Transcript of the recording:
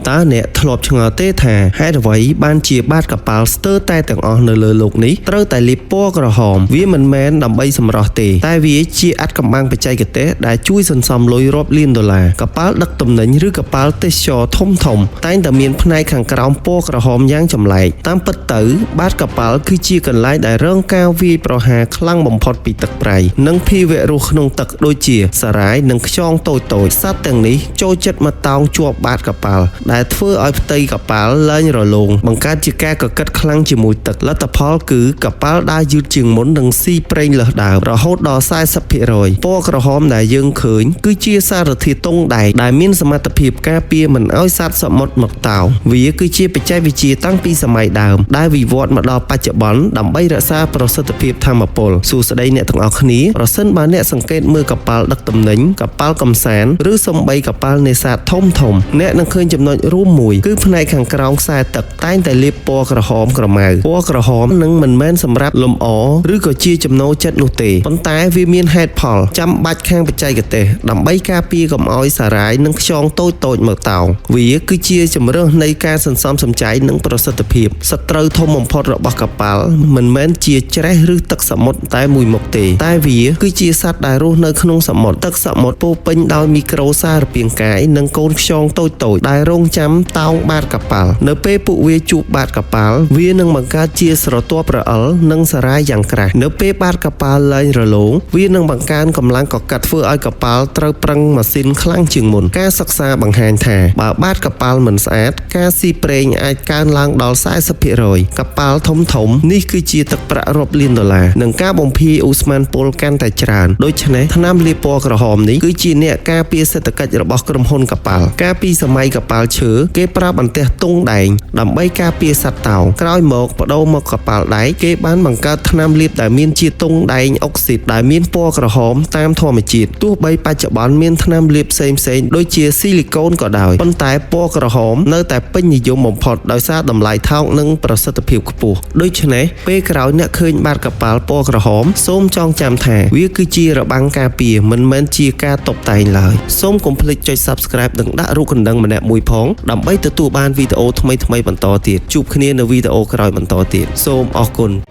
តើអ្នកធ្លាប់ឆ្ងល់ទេថាហេតុអ្វីបានជាបាតកប៉ាល់ស្ទើរតែទាំងអស់នៅលើលោកនេះត្រូវតែលាបពណ៌ក្រហមវាមិនមែនដើម្បីសម្រស់ទេតែវាជាអាថ៌កំបាំងបច្ចេកទេសដែលជួយសន្សំលុយរាប់លានដុល្លារកប៉ាល់ដឹកទំនិញឬកប៉ាល់ទេសចរធំធំតែងតែមានផ្នែកខាងក្រោមពណ៌ក្រហមយ៉ាងចម្លែកតាមពិតទៅបាតកប៉ាល់គឺជាកន្លែងដែលរងការវាយប្រហារខ្លាំងបំផុតពីទឹកប្រៃនិងភាវៈរស់ក្នុងទឹកដូចជាសារ៉ាយនិងខ្យងតូចៗសត្វទាំងនេះចូលចិត្តមកតោងជាប់បាតកប៉ាល់ដែលធ្វើឲ្យផ្ទៃកប៉ាល់លែងរលោងបង្កើតជាការកកិតខ្លាំងជាមួយទឹកលទ្ធផលគឺកប៉ាល់ដើរយឺតជាងមុននិងស៊ីប្រេងលើសដើមរហូតដល់40%ពណ៌ក្រហមដែលយើងឃើញគឺជាសារធាតុទង់ដែងដែលមានសមត្ថភាពការពារមិនឲ្យសត្វសមុទ្រមកតោងវាគឺជាបច្ចេកវិទ្យាតាំងពីសម័យដើមដែលវិវត្តមកដល់បច្ចុប្បន្នដើម្បីរក្សាប្រសិទ្ធភាពថាមពលសួស្តីអ្នកទាំងអស់គ្នាប្រសិនបើអ្នកសង្កេតមើលកប៉ាល់ដឹកទំនិញកប៉ាល់កំសាន្តឬសូម្បីកប៉ាល់នេសាទធំធំអ្នកនឹងឃើញចំណុចរួមមួយគឺផ្នែកខាងក្រោមខ្សែទឹកតែងតែលាបពណ៌ក្រហមក្រមៅពណ៌ក្រហមនឹងមិនមែនសម្រាប់លម្អឬក៏ជាចំណូលចិត្តនោះទេប៉ុន្តែវាមានហេតុផលចាំបាច់ខាងបច្ចេកទេសដើម្បីការពារកុំឲ្យសារ៉ាយនិងខ្យងតូចៗមកតោងវាគឺជាជំរើសនៃការសន្សំសំចៃនិងប្រសិទ្ធភាពសត្រូវធំបំផុតរបស់កប៉ាល់មិនមែនជាច្រេះឬទឹកសមុទ្រតែមួយមុខទេតែវាគឺជាសត្វដែលរស់នៅក្នុងសមុទ្រទឹកសមុទ្រពោរពេញដោយមីក្រូសារពាង្គកាយនិងកូនខ្យងតូចៗដែលរងចាំតោងបាតកប៉ាល់នៅពេលពួកវាជួបបាតកប៉ាល់វានឹងបង្កើតជាស្រទាប់រអិលនិងសារ៉ាយយ៉ាងក្រាស់នៅពេលបាតកប៉ាល់លែងរលោងវានឹងបង្កើនកម្លាំងកកិតធ្វើឲ្យកប៉ាល់ត្រូវប្រឹងម៉ាស៊ីនខ្លាំងជាងមុនការសិក្សាបង្ហាញថាបើបាតកប៉ាល់មិនស្អាតការស៊ីប្រេងអាចកើនឡើងដល់40%កប៉ាល់ធំធំនេះគឺជាទឹកប្រាក់រាប់លានដុល្លារនិងការបំភាយឧស្ម័នពុលកាន់តែច្រើនដូច្នេះថ្នាំលាបពណ៌ក្រហមនេះគឺជាអ្នកការពារសេដ្ឋកិច្ចរបស់ក្រុមហ៊ុនកប៉ាល់កាលពីសម័យកប៉ាល់ឈើគេប្រើបន្ទះទង់ដែងដើម្បីការពារសត្វតោងក្រោយមកបដូរមកកប៉ាល់ដែកគេបានបង្កើតថ្នាំលាបដែលមានជាតិទង់ដែងអុកស៊ីតដែលមានពណ៌ក្រហមតាមធម្មជាតិទោះបីបច្ចុប្បន្នមានថ្នាំលាបផ្សេងៗដូចជាស៊ីលីកូនក៏ដោយប៉ុន្តែពណ៌ក្រហមនៅតែពេញនិយមបំផុតដោយសារតម្លៃថោកនិងប្រសិទ្ធភាពខ្ពស់ដូច្នេះពេលក្រោយអ្នកឃើញបាតកប៉ាល់ពណ៌ក្រហមសូមចងចាំថាវាគឺជារបាំងការពារមិនមែនជាការតុបតែងឡើយសូមកុំភ្លេចចុច Subscribe និងដាក់រូបកណ្ដឹងម្នាក់មួយផងដើម្បីទទួលបានវីដេអូថ្មីៗបន្តទៀតជួបគ្នានៅវីដេអូក្រោយបន្តទៀតសូមអរគុណ។